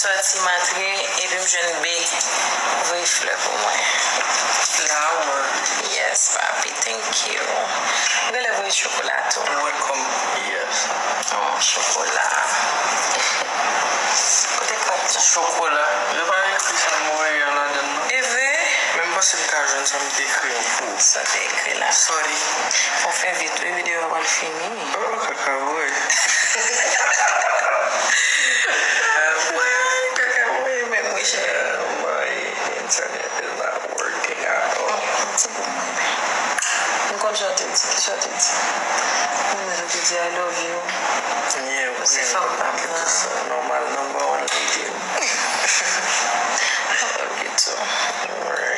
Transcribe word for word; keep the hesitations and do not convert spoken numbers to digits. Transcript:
Sòti m antre, epi m jwenn B voye flè pou mwen. Flower. Yes, papi, thank you. Ou genlè voye chokola tou. You're welcome. Yes. Oh, chokola. Kote kat la? Chokola. Yo pa ekri sa m voye an ladan l, non. E vre? Men m panse m ka jwenn sa m te ekri an pou ou. Sa w te ekri la. Sorry. Fò w fè vit, wi, videyo a pral fini. Oh, kaka voye. Mwen, kaka voye, men mwen, jan, my internet is not working at all. Ti pou mwen. M konn jan w te di, ki jan w te di? Mwen menm, jan w te di, I love you. Yeah, ou se fanm pa m nan. Nòmal, number one lady. I love you too. Alright.